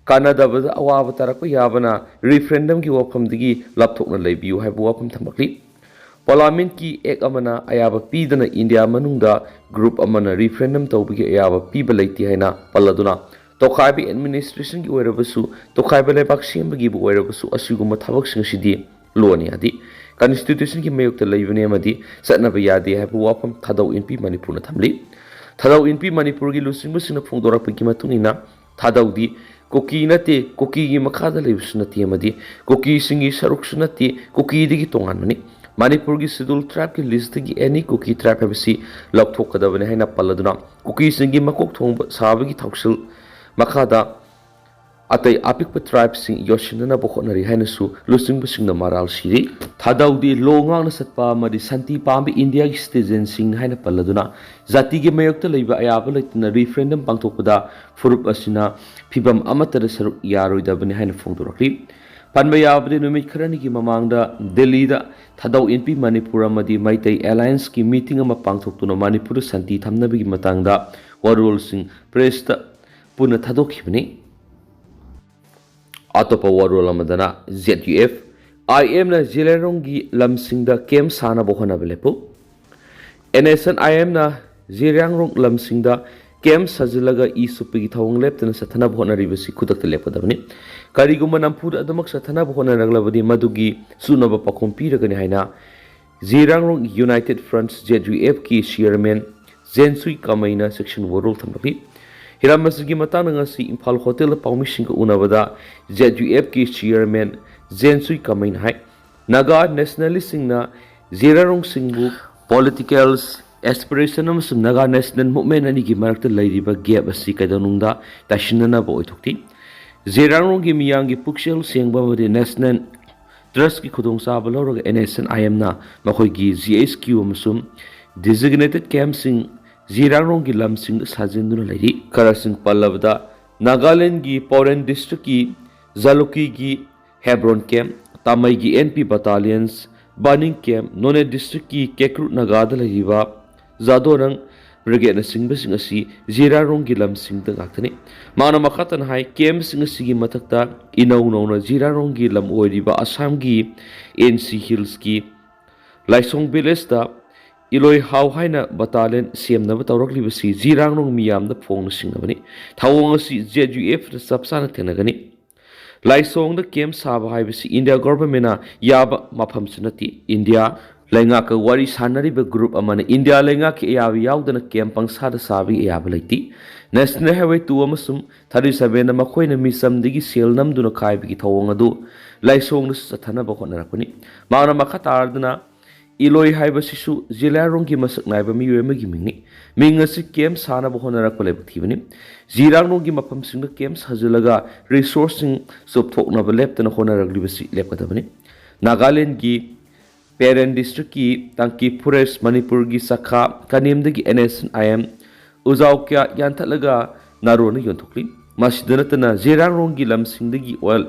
ꯀꯥꯟꯅꯗꯕꯗ ꯑꯋꯥꯕ ꯇꯥꯔꯛꯄ ꯌꯥꯕꯅ referendumꯒꯤ ꯋꯥꯐꯝꯗꯒꯤ ꯂꯥꯞꯊꯣꯛꯅ ꯂꯩꯕꯤꯌꯨ ꯍꯥꯏꯕ ꯋꯥꯐꯝ ꯊꯝꯂꯛꯂꯤ꯫ Parliamentꯀꯤ act ꯑꯃꯅ ꯑꯌꯥꯕ ꯄꯤꯗꯅ ꯏꯟꯗꯤꯌꯥ ꯃꯅꯨꯡꯗ group ꯑꯃꯅ referendum ꯇꯧꯕꯒꯤ ꯑꯌꯥꯕ ꯄꯤꯕ ꯂꯩꯇꯦ ꯍꯥꯏꯅ ꯄꯜꯂꯗꯨꯅ, ꯇꯣꯈꯥꯏꯕ ꯑꯦꯗꯃꯤꯅꯤꯁꯇ꯭ꯔꯦꯁꯟꯒꯤ ꯑꯣꯏꯔꯕꯁꯨ, ꯇꯣꯈꯥꯏꯕ ꯂꯩꯕꯥꯛ ꯁꯦꯝꯕꯒꯤꯕꯨ ꯑꯣꯏꯔꯕꯁꯨ, ꯑꯁꯤꯒꯨꯝꯕ ꯊꯕꯛꯁꯤꯡ ꯑꯁꯤꯗꯤ ꯂꯣꯅꯤ ꯍꯥꯏꯗꯤ ꯀꯟꯁꯇꯤꯇ꯭ꯌꯨꯁꯟꯒꯤ ꯃꯥꯌꯣꯛꯇ ꯂꯩꯕꯅꯤ ꯑꯃꯗꯤ ꯆꯠꯅꯕ ꯌꯥꯗꯦ ꯍꯥꯏꯕ ꯋꯥꯐꯝ ꯊꯥꯗꯧ ꯏꯟꯄꯤ ꯃꯅꯤꯄꯨꯔꯅ ꯊꯝꯂꯤ꯫ ꯊꯥꯗꯧ ꯏꯟꯄꯤ ꯃꯅꯤꯄꯨꯔꯒꯤ ꯂꯨꯆꯤꯡꯕꯁꯤꯡꯅ ꯐꯣꯡꯗꯣꯔꯛꯄꯒꯤ ꯃꯇꯨꯡ ꯏꯟꯅ, ꯊꯥꯗꯧꯗꯤ ꯀꯨꯀꯤ ꯅꯠꯇꯦ, ꯀꯨꯀꯤꯒꯤ ꯃꯈꯥꯗ ꯂꯩꯕꯁꯨ ꯅꯠꯇꯦ ꯑꯃꯗꯤ ꯀꯨꯀꯤꯁꯤꯡꯒꯤ ꯁꯔꯨꯛꯁꯨ ꯅꯠꯇꯦ, ꯀꯨꯀꯤꯗꯒꯤ ꯇꯣꯉꯥꯟꯕꯅꯤ꯫ ꯃꯅꯤꯄꯨꯔꯒꯤ ꯁꯦꯗꯨꯜ ꯇ꯭ꯔꯥꯏꯕꯀꯤ ꯂꯤꯁꯇꯒꯤ ꯑꯦꯅꯤ ꯀꯨꯀꯤ ꯇ꯭ꯔꯥꯏꯕ ꯍꯥꯏꯕꯁꯤ ꯂꯧꯊꯣꯛꯀꯗꯕꯅꯤ ꯍꯥꯏꯅ ꯄꯜꯂꯗꯨꯅ, ꯀꯨꯀꯤꯁꯤꯡꯒꯤ ꯃꯀꯣꯛ ꯊꯣꯡꯕ ꯁꯥꯕꯒꯤ ꯊꯧꯁꯤꯜ ꯃꯈꯥꯗ ꯑꯇꯩ ꯑꯄꯤꯛꯄ ꯇ꯭ꯔꯥꯏꯕꯁꯤꯡ ꯌꯣꯠꯁꯤꯟꯅꯅꯕ ꯍꯣꯠꯅꯔꯤ ꯍꯥꯏꯅꯁꯨ ꯂꯨꯆꯤꯡꯕꯁꯤꯡꯅ ꯃꯔꯥꯜ ꯁꯤꯔꯤ꯫ ꯊꯥꯗꯧꯗꯤ ꯂꯣ ꯉꯥꯛꯅ ꯆꯠꯄ ꯑꯃꯗꯤ ꯁꯥꯟꯇꯤ ꯄꯥꯝꯕ ꯏꯟꯗꯤꯌꯥꯒꯤ ꯁꯤꯇꯤꯖꯦꯟꯁꯤꯡ ꯍꯥꯏꯅ ꯄꯜꯂꯗꯨꯅ, ꯖꯥꯇꯤꯒꯤ ꯃꯥꯌꯣꯛꯇ ꯂꯩꯕ ꯑꯌꯥꯕ ꯂꯩꯇꯅ ꯔꯤꯐꯔꯦꯟꯗꯝ ꯄꯥꯡꯊꯣꯛꯄꯗ ꯐꯨꯔꯨꯞ ꯑꯁꯤꯅ ꯐꯤꯕꯝ ꯑꯃꯠꯇꯗ ꯁꯔꯨꯛ ꯌꯥꯔꯣꯏꯗꯕꯅꯤ ꯍꯥꯏꯅ ꯐꯣꯡꯗꯣꯔꯛꯂꯤ꯫ ꯄꯟꯕ ꯌꯥꯕꯗꯤ, ꯅꯨꯃꯤꯠ ꯈꯔꯅꯤꯒꯤ ꯃꯃꯥꯡꯗ ꯗꯦꯜꯂꯤꯗ ꯊꯥꯗꯧ ꯏꯟꯄꯤ ꯃꯅꯤꯄꯨꯔ ꯑꯃꯗꯤ ꯃꯩꯇꯩ ꯑꯦꯂꯥꯌꯟꯁꯀꯤ ꯃꯤꯇꯤꯡ ꯑꯃ ꯄꯥꯡꯊꯣꯛꯇꯨꯅ ꯃꯅꯤꯄꯨꯔꯗ ꯁꯥꯟꯇꯤ ꯊꯝꯅꯕꯒꯤ ꯃꯇꯥꯡꯗ ꯋꯥꯔꯣꯜꯁꯤꯡ ꯄ꯭ꯔꯦꯁꯇ ꯄꯨꯟꯅ ꯊꯥꯗꯣꯛꯈꯤꯕꯅꯤ꯫ ꯑꯇꯣꯞꯄ ꯋꯥꯔꯣꯜ ꯑꯃꯗꯅ, ꯖꯦꯠ ꯌꯨ ꯑꯦꯐ, ꯑꯥꯏ ꯑꯦꯝꯅ ꯖꯤꯔꯥꯔꯣꯡꯒꯤ ꯂꯝꯁꯤꯡꯗ ꯀꯦꯝ ꯁꯥꯅꯕ ꯍꯣꯠꯅꯕ ꯂꯦꯞꯄꯨ꯫ And S and I ꯑꯦꯝꯅ ꯖꯤꯔꯥꯡꯔꯣꯡ ꯂꯝꯁꯤꯡꯗ camp ꯁꯥꯖꯤꯜꯂꯒ E ꯁꯨꯞꯄꯒꯤ ꯊꯧꯑꯣꯡ ꯂꯦꯞꯇꯅ ꯆꯠꯊꯅꯕ ꯍꯣꯠꯅꯔꯤꯕꯁꯤ ꯈꯨꯗꯛꯇ ꯂꯦꯞꯀꯗꯕꯅꯤ꯫ ꯀꯔꯤꯒꯨꯝꯕ ꯅꯝꯐꯨꯗ ꯑꯗꯨꯃꯛ ꯆꯠꯊꯅꯕ ꯍꯣꯠꯅꯔꯛꯂꯕꯗꯤ ꯃꯗꯨꯒꯤ ꯆꯨꯅꯕ ꯄꯥꯎꯈꯨꯝ ꯄꯤꯔꯒꯅꯤ ꯍꯥꯏꯅ Zeliangrong united front, Z U ꯑꯦꯐꯀꯤ ꯆꯤꯌꯔꯃꯦꯟ ꯖꯦꯟꯁꯨꯏ ꯀꯃꯩꯅ ꯁꯦꯛꯁꯟ ꯋꯥꯔꯣꯜ ꯊꯝꯂꯛꯂꯤ꯫ ꯍꯤꯔꯝ ꯑꯁꯤꯒꯤ ꯃꯇꯥꯡꯗ ꯉꯁꯤ ꯏꯝꯐꯥꯜ ꯍꯣꯇꯦꯜꯗ ꯄꯥꯎꯃꯤꯁꯤꯡꯒ ꯎꯅꯕꯗ ꯖꯦꯠ ꯌꯨ ꯑꯦꯐꯀꯤ ꯆꯤꯌꯔꯃꯦꯟ ꯖꯦꯟꯁꯨꯏ ꯀꯃꯩꯅ ꯍꯥꯏ, ꯅꯥꯒꯥ ꯅꯦꯁꯅꯦꯂꯤꯁꯁꯤꯡꯅ ꯖꯤꯔꯥꯔꯣꯡꯁꯤꯡꯕꯨ ꯄꯣꯂꯤꯇꯤꯀꯦꯜ ꯑꯦꯁꯄꯤꯔꯦꯁꯟ ꯑꯃꯁꯨꯡ ꯅꯥꯒꯥ ꯅꯦꯁꯅꯦꯜ ꯃꯨꯚꯃꯦꯟꯠ ꯑꯅꯤꯒꯤ ꯃꯔꯛꯇ ꯂꯩꯔꯤꯕ ꯒꯦꯞ ꯑꯁꯤ ꯀꯩꯗꯧꯅꯨꯡꯗ ꯇꯥꯏꯁꯤꯟꯅꯅꯕ ꯑꯣꯏꯊꯣꯛꯈꯤ꯫ ꯖꯤꯔꯥꯔꯣꯡꯒꯤ ꯃꯤꯌꯥꯝꯒꯤ ꯄꯨꯛꯆꯦꯜ ꯁꯦꯡꯕ ꯑꯃꯗꯤ ꯅꯦꯁꯅꯦꯜ ꯇ꯭ꯔꯁꯀꯤ ꯈꯨꯗꯣꯡꯆꯥꯕ ꯂꯧꯔꯒ ꯑꯦꯟ ꯑꯦꯁ ꯑꯦꯟ ꯑꯥꯏ ꯑꯦꯝꯅ ꯃꯈꯣꯏꯒꯤ ꯖꯤ ꯑꯩꯆ ꯀ꯭ꯌꯨ ꯑꯃꯁꯨꯡ ꯗꯤꯖꯤꯒꯅꯦꯇꯦꯗ ꯀꯦꯝꯞꯁꯤꯡ ꯖꯤꯔꯥꯔꯣꯡꯒꯤ ꯂꯝꯁꯤꯡꯗ ꯁꯥꯖꯤꯟꯗꯨꯅ ꯂꯩꯔꯤ꯫ ꯈꯔꯁꯤꯡ ꯄꯜꯂꯕꯗ, ꯅꯥꯒꯥꯂꯦꯟꯒꯤ ꯄꯥꯎꯔꯦꯟ ꯗꯤꯁꯇ꯭ꯔꯤꯛꯀꯤ ꯖꯥꯂꯨꯀꯤꯒꯤ ꯍꯦꯕ꯭ꯔꯣꯟ ꯀꯦꯝꯞ, ꯇꯥꯃꯩꯒꯤ N P battalions burning camp, Noney ꯗꯤꯁꯇ꯭ꯔꯤꯛꯀꯤ ꯀꯦꯀ꯭ꯔꯨꯠ ꯅꯥꯒꯥꯗ ꯂꯩꯔꯤꯕ ꯖꯥꯗꯣꯔꯪ ꯕ꯭ꯔꯤꯒꯦꯗꯅꯆꯤꯡꯕꯁꯤꯡ ꯑꯁꯤ ꯖꯤꯔꯥꯔꯣꯡꯒꯤ ꯂꯝꯁꯤꯡꯗ ꯉꯥꯛꯇꯅꯤ꯫ ꯃꯥꯅ ꯃꯈꯥ ꯇꯥꯅ ꯍꯥꯏ, ꯀꯦꯝꯞꯁꯤꯡ ꯑꯁꯤꯒꯤ ꯃꯊꯛꯇ ꯏꯅꯧ ꯅꯧꯅ ꯖꯤꯔꯥꯔꯣꯡꯒꯤ ꯂꯝ ꯑꯣꯏꯔꯤꯕ ꯑꯁꯥꯝꯒꯤ ꯑꯦꯟ ꯁꯤ ꯍꯤꯜꯁꯀꯤ ꯂꯥꯏꯁꯣꯡ ꯚꯤꯂꯦꯖꯇ ꯏꯂꯣꯏ ꯍꯥꯎ ꯍꯥꯏꯅ ꯕꯇꯥꯂꯤꯌꯟ ꯁꯦꯝꯅꯕ ꯇꯧꯔꯛꯂꯤꯕꯁꯤ ꯖꯤꯔꯥꯡꯔꯣꯡ ꯃꯤꯌꯥꯝꯗ ꯐꯣꯡꯅ ꯁꯤꯡꯅꯕꯅꯤ꯫ ꯊꯧꯑꯣꯡ ꯑꯁꯤ ZUF ꯅ ꯆꯞ ꯆꯥꯅ ꯊꯦꯡꯅꯒꯅꯤ꯫ ꯂꯥꯏꯁꯣꯡꯗ ꯀꯦꯝꯞ ꯁꯥꯕ ꯍꯥꯏꯕꯁꯤ ꯏꯟꯗꯤꯌꯥ ꯒꯣꯚꯔꯟꯃꯦꯟꯠꯅ ꯌꯥꯕ ꯃꯐꯝꯁꯨ ꯅꯠꯇꯦ꯫ ꯏꯟꯗꯤꯌꯥ ꯂꯩꯉꯥꯛꯀ ꯋꯥꯔꯤ ꯁꯥꯟꯅꯔꯤꯕ ꯒ꯭ꯔꯨꯞ ꯑꯃꯅ ꯏꯟꯗꯤꯌꯥ ꯂꯩꯉꯥꯛꯀꯤ ꯑꯌꯥꯕ ꯌꯥꯎꯗꯅ ꯀꯦꯝꯞ ꯄꯪꯁꯥꯗ ꯁꯥꯕꯒꯤ ꯑꯌꯥꯕ ꯂꯩꯇꯦ꯫ National Highway two ꯑꯃꯁꯨꯡ thirty seven ꯗ ꯃꯈꯣꯏꯅ ꯃꯤꯆꯝꯗꯒꯤ ꯁꯦꯜ ꯅꯝꯗꯨꯅ ꯈꯥꯏꯕꯒꯤ ꯊꯧꯑꯣꯡ ꯑꯗꯨ ꯂꯥꯏꯁꯣꯡꯗꯁꯨ ꯆꯠꯊꯅꯕ ꯍꯣꯠꯅꯔꯛꯄꯅꯤ꯫ ꯃꯍꯥꯛꯅ ꯃꯈꯥ ꯇꯥꯔꯗꯨꯅ ꯏꯂꯣꯏ ꯍꯥꯏꯕꯁꯤꯁꯨ ꯖꯤꯂꯥꯔꯣꯡꯒꯤ ꯃꯁꯛ ꯅꯥꯏꯕ ꯃꯤꯑꯣꯏ ꯑꯃꯒꯤ ꯃꯤꯡꯅꯤ꯫ ꯃꯤꯡ ꯑꯁꯤ ꯀꯦꯝꯞ ꯁꯥꯅꯕ ꯍꯣꯠꯅꯔꯛꯄ ꯂꯥꯏꯕꯛ ꯊꯤꯕꯅꯤ꯫ ꯖꯤꯔꯥꯡꯔꯣꯡꯒꯤ ꯃꯐꯝꯁꯤꯡꯗ ꯀꯦꯝꯞ ꯁꯥꯖꯤꯜꯂꯒ ꯔꯤꯁꯣꯔꯁꯁꯤꯡ ꯆꯨꯞꯊꯣꯛꯅꯕ ꯂꯦꯞꯇꯅ ꯍꯣꯠꯅꯔꯛꯂꯤꯕꯁꯤ ꯂꯦꯞꯀꯗꯕꯅꯤ꯫ ꯅꯥꯒꯥꯂꯦꯟꯒꯤ ꯄꯦꯔꯦꯟ ꯗꯤꯁꯇ꯭ꯔꯤꯛꯀꯤ ꯇꯥꯡꯀꯤ ꯐꯣꯔꯦꯁ, ꯃꯅꯤꯄꯨꯔꯒꯤ ꯆꯈꯥ ꯀꯅꯦꯝꯗꯒꯤ NSCN-IM ꯎꯖꯥꯎ ꯀꯌꯥ ꯌꯥꯟꯊꯠꯂꯒ ꯅꯥꯔꯣꯟꯅ ꯌꯣꯟꯊꯣꯛꯂꯤ꯫ ꯃꯁꯤꯗ ꯅꯠꯇꯅ ꯖꯤꯔꯥꯡꯔꯣꯡꯒꯤ ꯂꯝꯁꯤꯡꯗꯒꯤ ꯑꯣꯏꯜ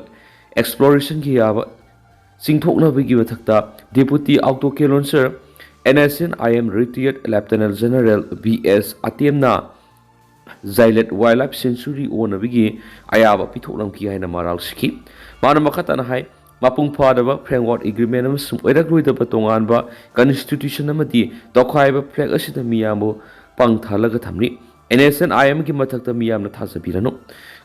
ꯑꯦꯛꯁꯄ꯭ꯂꯣꯔꯦꯁꯟꯒꯤ ꯌꯥꯕ ꯆꯤꯡꯊꯣꯛꯅꯕꯒꯤ ꯃꯊꯛꯇ Deputy Auto Canonser, NSCN-IM Retired Lieutenant General V S ꯑꯇꯦꯝꯅ ꯖꯥꯏꯂꯦꯠ ꯋꯥꯏꯜ ꯂꯥꯏꯐ ꯁꯦꯟꯆꯨꯔꯤ ꯑꯣꯟꯅꯕꯒꯤ ꯑꯌꯥꯕ ꯄꯤꯊꯣꯛꯂꯝꯈꯤ ꯍꯥꯏꯅ ꯃꯔꯥꯜ ꯁꯤꯈꯤ꯫ ꯃꯥꯅ ꯃꯈꯥ ꯇꯥꯅ ꯍꯥꯏ, ꯃꯄꯨꯡ ꯐꯥꯗꯕ ꯐ꯭ꯔꯦꯝꯋꯥꯔꯛ ꯑꯦꯒ꯭ꯔꯤꯃꯦꯟ ꯑꯃꯁꯨꯡ ꯑꯣꯏꯔꯛꯂꯣꯏꯗꯕ ꯇꯣꯉꯥꯟꯕ ꯀꯟꯁꯇꯤꯇ꯭ꯌꯨꯁꯟ ꯑꯃꯗꯤ ꯇꯧꯈꯥꯏꯕ ꯐ꯭ꯂꯦꯒ ꯑꯁꯤꯗ ꯃꯤꯌꯥꯝꯕꯨ ꯄꯪꯊꯍꯜꯂꯒ ꯊꯝꯂꯤ꯫ NSCN-IM-ꯒꯤ ꯃꯊꯛꯇ ꯃꯤꯌꯥꯝꯅ ꯊꯥꯖꯕꯤꯔꯅꯨ꯫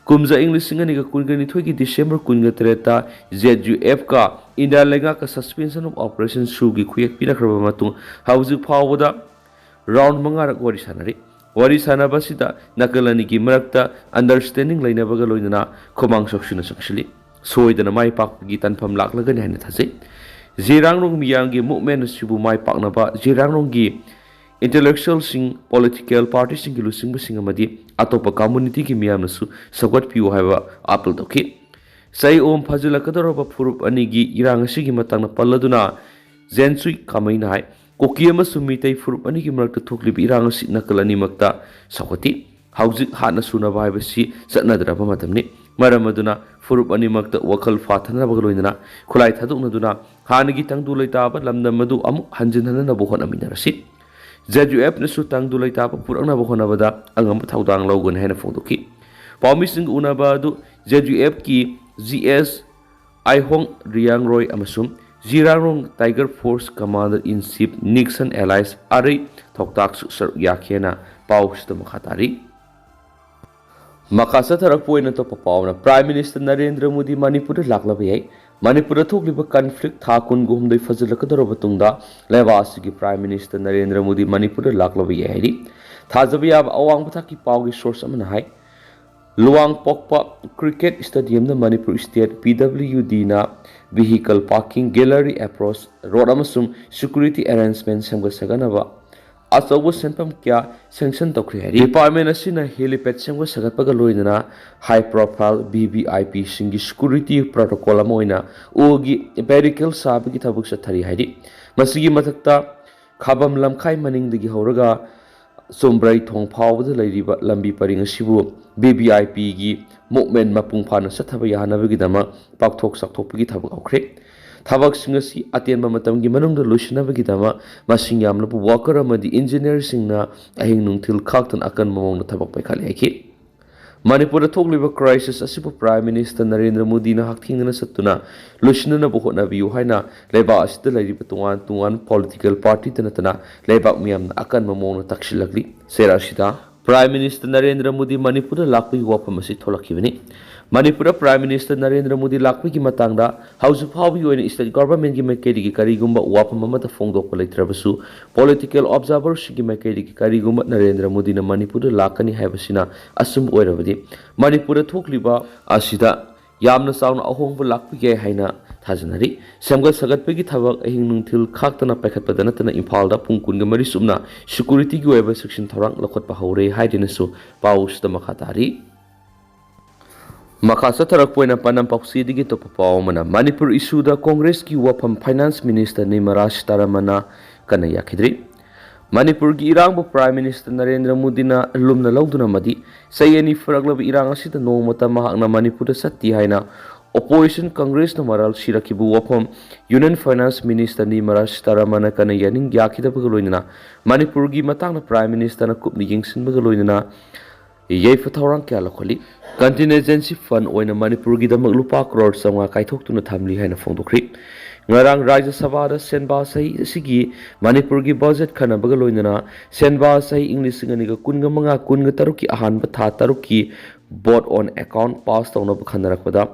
ꯀꯨꯝꯖꯥ ꯏꯪ ꯂꯤꯁꯤꯡ ꯑꯅꯤꯒ ꯀꯨꯟꯒ ꯅꯤꯊꯣꯏꯒꯤ ꯗꯤꯁꯦꯝꯕꯔ ꯀꯨꯟꯒ ꯇꯔꯦꯠꯇ ZUF-ꯀ ꯏꯟꯗꯤꯌꯥ ꯂꯩꯉꯥꯛꯀ Suspension of Operation ꯁꯨꯒꯤ ꯈꯨꯌꯦꯛ ꯄꯤꯅꯈ꯭ꯔꯕ ꯃꯇꯨꯡ ꯍꯧꯖꯤꯛ ꯐꯥꯎꯕꯗ ꯔꯥꯎꯟ ꯃꯉꯥꯔꯛ ꯋꯥꯔꯤ ꯁꯥꯟꯅꯔꯤ꯫ ꯋꯥꯔꯤ ꯁꯥꯟꯅꯕ ꯑꯁꯤꯗ ꯅꯥꯀꯜ ꯑꯅꯤꯒꯤ ꯃꯔꯛꯇ ꯑꯟꯗꯔꯁ꯭ꯇꯦꯟꯗꯤꯡ ꯂꯩꯅꯕꯒ ꯂꯣꯏꯅꯅ ꯈꯨꯃꯥꯡ ꯆꯥꯎꯁꯤꯟꯅ ꯆꯪꯁꯤꯜꯂꯤ꯫ ꯁꯣꯏꯗꯅ ꯃꯥꯏ ꯄꯥꯛꯄꯒꯤ ꯇꯥꯟꯐꯝ ꯂꯥꯛꯂꯒꯅꯤ ꯍꯥꯏꯅ ꯊꯥꯖꯩ꯫ ꯖꯤꯔꯥꯡꯔꯣꯡ ꯃꯤꯌꯥꯝꯒꯤ ꯃꯨꯚꯃꯦꯟꯠ ꯑꯁꯤꯕꯨ ꯃꯥꯏ ꯄꯥꯛꯅꯕ ꯖꯤꯔꯥꯡꯔꯣꯡꯒꯤ ꯏꯟꯇꯦꯂꯦꯛꯆꯨꯋꯦꯜꯁꯤꯡ, ꯄꯣꯂꯤꯇꯤꯀꯦꯜ ꯄꯥꯔꯇꯤꯁꯤꯡꯒꯤ ꯂꯨꯆꯤꯡꯕꯁꯤꯡ ꯑꯃꯗꯤ ꯑꯇꯣꯞꯄ ꯀꯝꯃ꯭ꯌꯨꯅꯤꯇꯤꯒꯤ ꯃꯤꯌꯥꯝꯅꯁꯨ ꯁꯧꯒꯠꯄꯤꯌꯨ ꯍꯥꯏꯕ ꯑꯥꯄꯤꯜ ꯇꯧꯈꯤ꯫ ꯆꯍꯤ ꯑꯍꯨꯝ ꯐꯥꯖꯤꯜꯂꯛꯀꯗꯧꯔꯕ ꯐꯨꯔꯨꯞ ꯑꯅꯤꯒꯤ ꯏꯔꯥꯡ ꯑꯁꯤꯒꯤ ꯃꯇꯥꯡꯗ ꯄꯜꯂꯗꯨꯅ ꯖꯦꯟꯁꯨꯏ ꯀꯥꯃꯩꯅ ꯍꯥꯏ, ꯀꯨꯀꯤ ꯑꯃꯁꯨꯡ ꯃꯤꯇꯩ ꯐꯨꯔꯨꯞ ꯑꯅꯤꯒꯤ ꯃꯔꯛꯇ ꯊꯣꯛꯂꯤꯕ ꯏꯔꯥꯡ ꯑꯁꯤ ꯅꯥꯀꯜ ꯑꯅꯤꯃꯛꯇ ꯁꯧꯒꯠꯇꯦ꯫ ꯍꯧꯖꯤꯛ ꯍꯥꯠꯅ ꯁꯨꯅꯕ ꯍꯥꯏꯕꯁꯤ ꯆꯠꯅꯗ꯭ꯔꯕ ꯃꯇꯝꯅꯤ꯫ ꯃꯔꯝ ꯑꯗꯨꯅ ꯐꯨꯔꯨꯞ ꯑꯅꯤꯃꯛꯇ ꯋꯥꯈꯜ ꯐꯥꯊꯅꯕꯒ ꯂꯣꯏꯅꯅ ꯈꯨꯠꯂꯥꯏ ꯊꯥꯗꯣꯛꯅꯗꯨꯅ ꯍꯥꯟꯅꯒꯤ ꯇꯪꯗꯨ ꯂꯩꯇꯥꯕ ꯂꯝꯗꯝ ꯑꯗꯨ ꯑꯃꯨꯛ ꯍꯟꯖꯤꯟꯍꯟꯅꯕ ꯍꯣꯠꯅꯃꯤꯟꯅꯔꯁꯤ꯫ ZUF-ꯅꯁꯨ ꯇꯪꯗꯨ ꯂꯩꯇꯥꯕ ꯄꯨꯔꯛꯅꯕ ꯍꯣꯠꯅꯕꯗ ꯑꯉꯝꯕ ꯊꯧꯗꯥꯡ ꯂꯧꯒꯅꯤ ꯍꯥꯏꯅ ꯐꯣꯡꯗꯣꯛꯈꯤ꯫ ꯄꯥꯎꯃꯤꯁꯤꯡꯒ ꯎꯅꯕ ꯑꯗꯨ ZUF-ꯀꯤ GS ꯑꯥꯏꯍꯣꯡ ꯔꯤꯌꯥꯡꯔꯣꯏ ꯑꯃꯁꯨꯡ ꯖꯤꯔꯥꯡꯔꯣꯡ Tiger Force Commander in Chief Nixon Allies ꯑꯔꯩ ꯊꯧꯇꯥꯛꯁꯨ ꯁꯔꯨꯛ ꯌꯥꯈꯤꯑꯅ ꯄꯥꯎꯁꯤꯗ ꯃꯈꯥ ꯇꯥꯔꯤ꯫ ꯃꯈꯥ ꯆꯠꯊꯔꯛꯄ ꯑꯣꯏꯅ ꯑꯇꯣꯞꯄ ꯄꯥꯎ ꯑꯃꯅ, Prime Minister ꯅꯔꯦꯟꯗ꯭ꯔ ꯃꯣꯗꯤ ꯃꯅꯤꯄꯨꯔꯗ ꯂꯥꯛꯂꯕ ꯌꯥꯏ꯫ ꯃꯅꯤꯄꯨꯔꯗ ꯊꯣꯛꯂꯤꯕ conflict ꯊꯥ ꯀꯨꯟꯒ ꯍꯨꯝꯗꯣꯏ ꯐꯖꯤꯜꯂꯛꯀꯗꯧꯔꯕ ꯇꯨꯡꯗ ꯂꯩꯕꯥꯛ ꯑꯁꯤꯒꯤ Prime Minister ꯅꯔꯦꯟꯗ꯭ꯔ ꯃꯣꯗꯤ ꯃꯅꯤꯄꯨꯔꯗ ꯂꯥꯛꯂꯕ ꯌꯥꯏ ꯍꯥꯏꯔꯤ꯫ ꯊꯥꯖꯕ ꯌꯥꯕ ꯑꯋꯥꯡꯕ ꯊꯥꯛꯀꯤ ꯄꯥꯎꯒꯤ source ꯑꯃꯅ ꯍꯥꯏ, ꯂꯨꯋꯥꯡꯄꯣꯛꯄ Cricket Stadiumꯗ Manipur State PWDꯅ vehicle parking, gallery approach road ꯑꯃꯁꯨꯡ security arrangement ꯁꯦꯝꯒꯠ ꯁꯥꯒꯠꯅꯕ ꯑꯆꯧꯕ ꯁꯦꯟꯐꯝ ꯀꯌꯥ sanction ꯇꯧꯈ꯭ꯔꯦ ꯍꯥꯏꯔꯤ꯫ Department ꯑꯁꯤꯅ helipad ꯁꯦꯝꯒꯠ ꯁꯥꯒꯠꯄꯒ ꯂꯣꯏꯅꯅ high profile VVIPꯁꯤꯡꯒꯤ security protocol ꯑꯃ ꯑꯣꯏꯅ ꯎꯒꯤ barricade ꯁꯥꯕꯒꯤ ꯊꯕꯛ ꯆꯠꯊꯔꯤ ꯍꯥꯏꯔꯤ꯫ ꯃꯁꯤꯒꯤ ꯃꯊꯛꯇ ꯈꯥꯕꯝ ꯂꯝꯈꯥꯏ ꯃꯅꯤꯡꯗꯒꯤ ꯍꯧꯔꯒ ꯆꯨꯝꯕ꯭ꯔꯩ ꯊꯣꯡ ꯐꯥꯎꯕꯗ ꯂꯩꯔꯤꯕ ꯂꯝꯕꯤ ꯄꯔꯤꯡ ꯑꯁꯤꯕꯨ VVIPꯒꯤ movement ꯃꯄꯨꯡ ꯐꯥꯅ ꯆꯠꯊꯕ ꯌꯥꯍꯟꯅꯕꯒꯤꯗꯃꯛ ꯄꯥꯛꯊꯣꯛ ꯆꯥꯎꯊꯣꯛꯄꯒꯤ ꯊꯕꯛ ꯍꯧꯈ꯭ꯔꯦ꯫ ꯊꯕꯛꯁꯤꯡ ꯑꯁꯤ ꯑꯇꯦꯟꯕ ꯃꯇꯝꯒꯤ ꯃꯅꯨꯡꯗ ꯂꯣꯏꯁꯤꯟꯅꯕꯒꯤꯗꯃꯛ ꯃꯁꯤꯡ ꯌꯥꯝꯂꯕ worker ꯑꯃꯗꯤ engineerꯁꯤꯡꯅ ꯑꯍꯤꯡ ꯅꯨꯡꯊꯤꯜ ꯈꯥꯛꯇꯅ ꯑꯀꯟꯕ ꯃꯑꯣꯡꯗ ꯊꯕꯛ ꯄꯥꯏꯈꯠꯂꯤ ꯍꯥꯏꯈꯤ꯫ ꯃꯅꯤꯄꯨꯔꯗ ꯊꯣꯛꯂꯤꯕ crisis ꯑꯁꯤꯕꯨ Prime Minister ꯅꯔꯦꯟꯗ꯭ꯔ ꯃꯣꯗꯤꯅ ꯍꯛꯊꯦꯡꯅꯅ ꯆꯠꯇꯨꯅ ꯂꯣꯏꯁꯤꯟꯅꯅꯕ ꯍꯣꯠꯅꯕꯤꯌꯨ ꯍꯥꯏꯅ ꯂꯩꯕꯥꯛ ꯑꯁꯤꯗ ꯂꯩꯔꯤꯕ ꯇꯣꯉꯥꯟ ꯇꯣꯉꯥꯟꯕ political partyꯇ ꯅꯠꯇꯅ ꯂꯩꯕꯥꯛ ꯃꯤꯌꯥꯝꯅ ꯑꯀꯟꯕ ꯃꯑꯣꯡꯗ ꯇꯛꯁꯤꯜꯂꯛꯂꯤ꯫ ꯆꯩꯔꯥꯛꯁꯤꯗ Prime Minister ꯅꯔꯦꯟꯗ꯭ꯔ ꯃꯣꯗꯤ ꯃꯅꯤꯄꯨꯔꯗ ꯂꯥꯛꯄꯒꯤ ꯋꯥꯐꯝ ꯑꯁꯤ ꯊꯣꯛꯂꯛꯈꯤꯕꯅꯤ꯫ ꯃꯅꯤꯄꯨꯔꯗ Prime Minister ꯅꯔꯦꯟꯗ꯭ꯔ ꯃꯣꯗꯤ ꯂꯥꯛꯄꯒꯤ ꯃꯇꯥꯡꯗ ꯍꯧꯖꯤꯛ ꯐꯥꯎꯕꯒꯤ ꯑꯣꯏꯅ state governmentꯀꯤ ꯃꯥꯏꯀꯩꯗꯒꯤ ꯀꯔꯤꯒꯨꯝꯕ ꯋꯥꯐꯝ ꯑꯃꯠꯇ ꯐꯣꯡꯗꯣꯛꯄ ꯂꯩꯇ꯭ꯔꯕꯁꯨ, political observerꯁꯤꯡꯒꯤ ꯃꯥꯏꯀꯩꯗꯒꯤ ꯀꯔꯤꯒꯨꯝꯕ ꯅꯔꯦꯟꯗ꯭ꯔ ꯃꯣꯗꯤꯅ ꯃꯅꯤꯄꯨꯔꯗ ꯂꯥꯛꯀꯅꯤ ꯍꯥꯏꯕꯁꯤꯅ ꯑꯆꯨꯝꯕ ꯑꯣꯏꯔꯕꯗꯤ, ꯃꯅꯤꯄꯨꯔꯗ ꯊꯣꯛꯂꯤꯕ ꯑꯁꯤꯗ ꯌꯥꯝꯅ ꯆꯥꯎꯅ ꯑꯍꯣꯡꯕ ꯂꯥꯛꯄ ꯌꯥꯏ ꯍꯥꯏꯅ ꯊꯥꯖꯅꯔꯤ꯫ ꯁꯦꯝꯒꯠ ꯁꯥꯒꯠꯄꯒꯤ ꯊꯕꯛ ꯑꯍꯤꯡ ꯅꯨꯡꯊꯤꯜ ꯈꯥꯛꯇꯅ ꯄꯥꯏꯈꯠꯄꯗ ꯅꯠꯇꯅ ꯏꯝꯐꯥꯜꯗ ꯄꯨꯡ ꯀꯨꯟꯒ ꯃꯔꯤ ꯆꯨꯞꯅ securityꯒꯤ ꯑꯣꯏꯕ ꯆꯦꯛꯁꯤꯟ ꯊꯧꯔꯥꯡ ꯂꯧꯈꯠꯄ ꯍꯧꯔꯦ ꯍꯥꯏꯗꯨꯅꯁꯨ ꯄꯥꯎꯁꯤꯗ ꯃꯈꯥ ꯇꯥꯔꯤ꯫ ꯃꯈꯥ ꯆꯠꯊꯔꯛꯄ ꯑꯣꯏꯅ ꯄꯥꯟꯗꯝ ꯄꯥꯎꯆꯦꯗꯒꯤ ꯑꯇꯣꯞꯄ ꯄꯥꯎ ꯑꯃꯅ, ꯃꯅꯤꯄꯨꯔ issueꯗ Congressꯀꯤ ꯋꯥꯐꯝ Finance Minister ꯅꯤꯔꯃꯂꯥ ꯁꯤꯇꯥꯔꯥꯃꯟꯅ ꯀꯟꯅ ꯌꯥꯈꯤꯗ꯭ꯔꯤ꯫ ꯃꯅꯤꯄꯨꯔꯒꯤ ꯏꯔꯥꯡꯕꯨ Prime Minister ꯅꯔꯦꯟꯗ꯭ꯔ ꯃꯣꯗꯤꯅ ꯂꯨꯝꯅ ꯂꯧꯗꯨꯅ ꯑꯃꯗꯤ ꯆꯍꯤ ꯑꯅꯤ ꯐꯥꯔꯛꯂꯕ ꯏꯔꯥꯡ ꯑꯁꯤꯗ ꯅꯣꯡꯃꯇ ꯃꯍꯥꯛꯅ ꯃꯅꯤꯄꯨꯔꯗ ꯆꯠꯇꯦ ꯍꯥꯏꯅ opposition Congressꯅ ꯃꯔꯥꯜ ꯁꯤꯔꯛꯈꯤꯕ ꯋꯥꯐꯝ Union Finance Minister ꯅꯤꯔꯃꯂꯥ ꯁꯤꯇꯥꯔꯥꯃꯟꯅ ꯀꯟꯅ ꯌꯥꯅꯤꯡ ꯌꯥꯈꯤꯗꯕꯒ ꯂꯣꯏꯅꯅ ꯃꯅꯤꯄꯨꯔꯒꯤ ꯃꯇꯥꯡꯗ Prime Ministerꯅ ꯀꯨꯞꯅ ꯌꯦꯡꯁꯤꯟꯕꯒ ꯂꯣꯏꯅꯅ ꯌꯥꯏꯐ ꯊꯧꯔꯥꯡ ꯀꯌꯥ ꯂꯧꯈꯠꯂꯤ꯫ Contingency fund ꯑꯣꯏꯅ ꯃꯅꯤꯄꯨꯔꯒꯤꯗꯃꯛ ꯂꯨꯄꯥ ꯀ꯭ꯔꯣꯔ ꯆꯥꯝꯃꯉꯥ ꯀꯥꯏꯊꯣꯛꯇꯨꯅ ꯊꯝꯂꯤ ꯍꯥꯏꯅ ꯐꯣꯡꯗꯣꯛꯈ꯭ꯔꯤ꯫ ꯉꯔꯥꯡ ꯔꯥꯖ꯭ꯌ ꯁꯚꯥꯗ ꯁꯦꯟꯕꯥ ꯆꯍꯤ ꯑꯁꯤꯒꯤ ꯃꯅꯤꯄꯨꯔꯒꯤ ꯕꯖꯦꯠ ꯈꯟꯅꯕꯒ ꯂꯣꯏꯅꯅ ꯁꯦꯟꯕꯥ ꯆꯍꯤ ꯏꯪ ꯂꯤꯁꯤꯡ ꯑꯅꯤꯒ ꯀꯨꯟꯒ ꯃꯉꯥ ꯀꯨꯟꯒ ꯇꯔꯨꯛꯀꯤ ꯑꯍꯥꯟꯕ ꯊꯥ ꯇꯔꯨꯛꯀꯤ vote on account pass ꯇꯧꯅꯕ ꯈꯟꯅꯔꯛꯄꯗ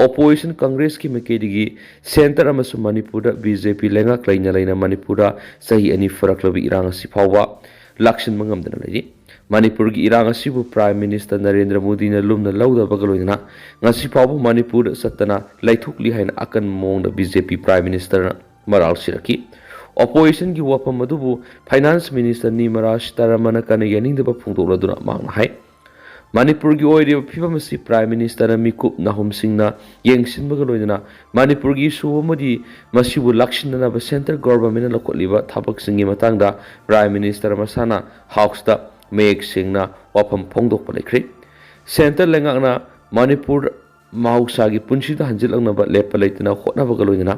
opposition ꯀꯪꯒ꯭ꯔꯦꯁꯀꯤ ꯃꯥꯏꯀꯩꯗꯒꯤ centre ꯑꯃꯁꯨꯡ ꯃꯅꯤꯄꯨꯔꯗ BJP ꯂꯩꯉꯥꯛ ꯂꯩꯅ ꯂꯩꯅ ꯃꯅꯤꯄꯨꯔꯗ ꯆꯍꯤ ꯑꯅꯤ ꯐꯥꯔꯛꯂꯕ ꯏꯔꯥꯡ ꯑꯁꯤ ꯐꯥꯎꯕ ꯂꯥꯛꯁꯤꯟꯕ ꯉꯝꯗꯅ ꯂꯩꯔꯤ꯫ ꯃꯅꯤꯄꯨꯔꯒꯤ ꯏꯔꯥꯡ ꯑꯁꯤꯕꯨ Prime Minister ꯅꯔꯦꯟꯗ꯭ꯔ ꯃꯣꯗꯤꯅ ꯂꯨꯝꯅ ꯂꯧꯗꯕꯒ ꯂꯣꯏꯅꯅ ꯉꯁꯤ ꯐꯥꯎꯕ ꯃꯅꯤꯄꯨꯔꯗ ꯆꯠꯇꯅ ꯂꯩꯊꯣꯛꯂꯤ ꯍꯥꯏꯅ ꯑꯀꯟꯕ ꯃꯑꯣꯡꯗ BJP Prime Ministerꯅ ꯃꯔꯥꯜ ꯁꯤꯔꯛꯈꯤ꯫ Oppositionꯒꯤ ꯋꯥꯐꯝ ꯑꯗꯨꯕꯨ Finance Minister ꯅꯤꯔꯃꯂꯥ ꯁꯤꯇꯥꯔꯥꯃꯟꯅ ꯀꯟꯅ ꯌꯥꯅꯤꯡꯗꯕ ꯐꯣꯡꯗꯣꯛꯂꯗꯨꯅ ꯃꯍꯥꯛꯅ ꯍꯥꯏ, ꯃꯅꯤꯄꯨꯔꯒꯤ ꯑꯣꯏꯔꯤꯕ ꯐꯤꯕꯝ ꯑꯁꯤ Prime Ministerꯅ ꯃꯤꯀꯨꯞ ꯅꯥꯍꯨꯝꯁꯤꯡꯅ ꯌꯦꯡꯁꯤꯟꯕꯒ ꯂꯣꯏꯅꯅ ꯃꯅꯤꯄꯨꯔꯒꯤ issue ꯑꯃꯗꯤ ꯃꯁꯤꯕꯨ ꯂꯥꯛꯁꯤꯟꯅꯅꯕ centre governmentꯅ ꯂꯧꯈꯠꯂꯤꯕ ꯊꯕꯛꯁꯤꯡꯒꯤ ꯃꯇꯥꯡꯗ Prime Minister ꯃꯁꯥꯅ Houseꯇ ꯃꯌꯦꯛ ꯁꯦꯡꯅ ꯋꯥꯐꯝ ꯐꯣꯡꯗꯣꯛꯄ ꯂꯩꯈ꯭ꯔꯦ꯫ Centre ꯂꯩꯉꯥꯛꯅ ꯃꯅꯤꯄꯨꯔ ꯃꯍꯧꯁꯥꯒꯤ ꯄꯨꯟꯁꯤꯗ ꯍꯟꯖꯤꯜꯂꯛꯅꯕ ꯂꯦꯞꯄ ꯂꯩꯇꯅ ꯍꯣꯠꯅꯕꯒ ꯂꯣꯏꯅꯅ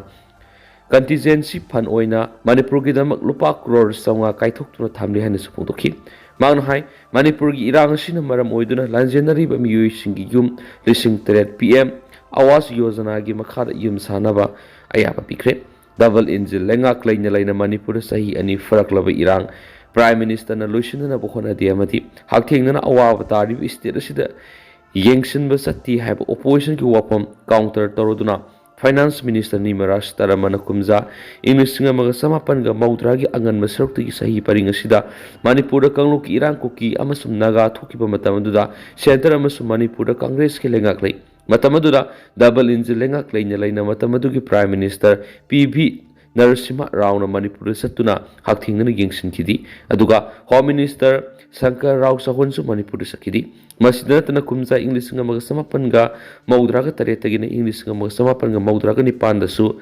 contingency fund ꯑꯣꯏꯅ ꯃꯅꯤꯄꯨꯔꯒꯤꯗꯃꯛ ꯂꯨꯄꯥ ꯀ꯭ꯔꯣꯔ ꯆꯥꯝꯃꯉꯥ ꯀꯥꯏꯊꯣꯛꯇꯨꯅ ꯊꯝꯂꯤ ꯍꯥꯏꯅꯁꯨ ꯐꯣꯡꯗꯣꯛꯈꯤ꯫ ꯃꯍꯥꯛꯅ ꯍꯥꯏ, ꯃꯅꯤꯄꯨꯔꯒꯤ ꯏꯔꯥꯡ ꯑꯁꯤꯅ ꯃꯔꯝ ꯑꯣꯏꯗꯨꯅ ꯂꯥꯟꯖꯦꯟꯅꯔꯤꯕ ꯃꯤꯑꯣꯏꯁꯤꯡꯒꯤ ꯌꯨꯝ ꯂꯤꯁꯤꯡ ꯇꯔꯦꯠ PM Awas Yojanaꯒꯤ ꯃꯈꯥꯗ ꯌꯨꯝ ꯁꯥꯅꯕ ꯑꯌꯥꯕ ꯄꯤꯈ꯭ꯔꯦ꯫ Double engine ꯂꯩꯉꯥꯛ ꯂꯩꯅ ꯂꯩꯅ ꯃꯅꯤꯄꯨꯔꯗ ꯆꯍꯤ ꯑꯅꯤ ꯐꯥꯔꯛꯂꯕ ꯏꯔꯥꯡ Prime Ministerꯅ ꯂꯣꯏꯁꯤꯟꯅꯅꯕ ꯍꯣꯠꯅꯗꯦ ꯑꯃꯗꯤ ꯍꯛꯊꯦꯡꯅꯅ ꯑꯋꯥꯕ ꯇꯥꯔꯤꯕ state ꯑꯁꯤꯗ ꯌꯦꯡꯁꯤꯟꯕ ꯆꯠꯇꯦ ꯍꯥꯏꯕ oppositionꯒꯤ ꯋꯥꯐꯝ counter ꯇꯧꯔꯗꯨꯅ Finance Minister ꯅꯤꯔꯃꯂꯥ ꯁꯤꯇꯥꯔꯥꯃꯟꯅ ꯀꯨꯝꯖꯥ ꯏꯪ ꯂꯤꯁꯤꯡ ꯑꯃꯒ ꯆꯃꯥꯄꯟꯒ ꯃꯧꯗ꯭ꯔꯥꯒꯤ ꯑꯉꯟꯕ ꯁꯔꯨꯛꯇꯒꯤ ꯆꯍꯤ ꯄꯔꯤꯡ ꯑꯁꯤꯗ ꯃꯅꯤꯄꯨꯔꯗ ꯀꯥꯡꯂꯨꯞꯀꯤ ꯏꯔꯥꯡ ꯀꯨꯀꯤ ꯑꯃꯁꯨꯡ ꯅꯥꯒꯥ ꯊꯣꯛꯈꯤꯕ ꯃꯇꯝ ꯑꯗꯨꯗ centre ꯑꯃꯁꯨꯡ ꯃꯅꯤꯄꯨꯔꯗ ꯀꯪꯒ꯭ꯔꯦꯁꯀꯤ ꯂꯩꯉꯥꯛ ꯂꯩ꯫ ꯃꯇꯝ ꯑꯗꯨꯗ double engine ꯂꯩꯉꯥꯛ ꯂꯩꯅ ꯂꯩꯅ ꯃꯇꯝ ꯑꯗꯨꯒꯤ Prime Minister P V Narasimha ꯔꯥꯎꯅ ꯃꯅꯤꯄꯨꯔꯗ ꯆꯠꯇꯨꯅ ꯍꯛꯊꯦꯡꯅꯅ ꯌꯦꯡꯁꯤꯟꯈꯤꯗꯦ꯫ ꯑꯗꯨꯒ Home Minister ꯁꯪꯀꯔ ꯔꯥꯎ ꯆꯧꯍꯥꯟꯁꯨ ꯃꯅꯤꯄꯨꯔꯗ ꯆꯠꯈꯤꯗꯦ꯫ ꯃꯁꯤꯗ ꯅꯠꯇꯅ ꯀꯨꯝꯖꯥ ꯏꯪ ꯂꯤꯁꯤꯡ ꯑꯃꯒ ꯆꯃꯥꯄꯟꯒ ꯃꯧꯗ꯭ꯔꯥꯒ ꯇꯔꯦꯠꯇꯒꯤꯅ ꯏꯪ ꯂꯤꯁꯤꯡ ꯑꯃꯒ ꯆꯃꯥꯄꯟꯒ ꯃꯧꯗ꯭ꯔꯥꯒ ꯅꯤꯄꯥꯟꯗꯁꯨ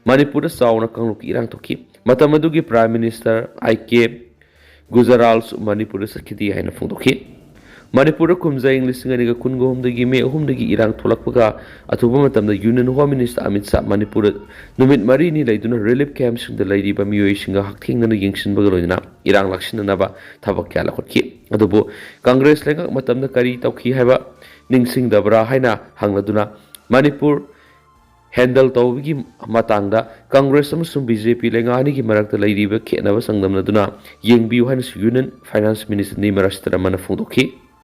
ꯃꯅꯤꯄꯨꯔꯗ ꯆꯥꯎꯅ ꯀꯥꯡꯂꯨꯞꯀꯤ ꯏꯔꯥꯡ ꯊꯣꯛꯈꯤ꯫ ꯃꯇꯝ ꯑꯗꯨꯒꯤ Prime Minister ꯑꯥꯏ ꯀꯦ ꯒꯨꯖꯔꯥꯜꯁꯨ ꯃꯅꯤꯄꯨꯔꯗ ꯆꯠꯈꯤꯗꯦ ꯍꯥꯏꯅ ꯐꯣꯡꯗꯣꯛꯈꯤ꯫ ꯃꯅꯤꯄꯨꯔꯗ ꯀꯨꯝꯖꯥ ꯏꯪ ꯂꯤꯁꯤꯡ ꯑꯅꯤꯒ ꯀꯨꯟꯒ ꯑꯍꯨꯝꯗꯒꯤ ꯃꯦ ꯑꯍꯨꯝꯗꯒꯤ ꯏꯔꯥꯡ ꯊꯣꯛꯂꯛꯄꯒ ꯑꯊꯨꯕ ꯃꯇꯝꯗ Union Home Minister Amit Shah ꯃꯅꯤꯄꯨꯔꯗ ꯅꯨꯃꯤꯠ ꯃꯔꯤꯅꯤ ꯂꯩꯗꯨꯅ relief campꯁꯤꯡꯗ ꯂꯩꯔꯤꯕ ꯃꯤꯑꯣꯏꯁꯤꯡꯒ ꯍꯛꯊꯦꯡꯅꯅ ꯌꯦꯡꯁꯤꯟꯕꯒ ꯂꯣꯏꯅꯅ ꯏꯔꯥꯡ ꯂꯥꯛꯁꯤꯟꯅꯅꯕ ꯊꯕꯛ ꯀꯌꯥ ꯂꯧꯈꯠꯈꯤ꯫ ꯑꯗꯨꯕꯨ ꯀꯪꯒ꯭ꯔꯦꯁ ꯂꯩꯉꯥꯛ ꯃꯇꯝꯗ ꯀꯔꯤ ꯇꯧꯈꯤ ꯍꯥꯏꯕ ꯅꯤꯡꯁꯤꯡꯗꯕ꯭ꯔꯥ ꯍꯥꯏꯅ ꯍꯪꯂꯗꯨꯅ ꯃꯅꯤꯄꯨꯔ ꯍꯦꯟꯗꯜ ꯇꯧꯕꯒꯤ ꯃꯇꯥꯡꯗ ꯀꯪꯒ꯭ꯔꯦꯁ ꯑꯃꯁꯨꯡ ꯕꯤ ꯖꯦ ꯄꯤ ꯂꯩꯉꯥꯛ ꯑꯅꯤꯒꯤ ꯃꯔꯛꯇ ꯂꯩꯔꯤꯕ ꯈꯦꯠꯅꯕ ꯆꯥꯡꯗꯝꯅꯗꯨꯅ ꯌꯦꯡꯕꯤꯌꯨ ꯍꯥꯏꯅꯁꯨ ꯌꯨꯅꯤꯌꯟ ꯐꯥꯏꯅꯥꯟꯁ ꯃꯤꯅꯤꯁꯇꯔ ꯅꯤꯔꯃꯂꯥ ꯁꯤꯇꯥꯔꯥꯃꯟꯅ ꯐꯣꯡꯗꯣꯛꯈꯤ꯫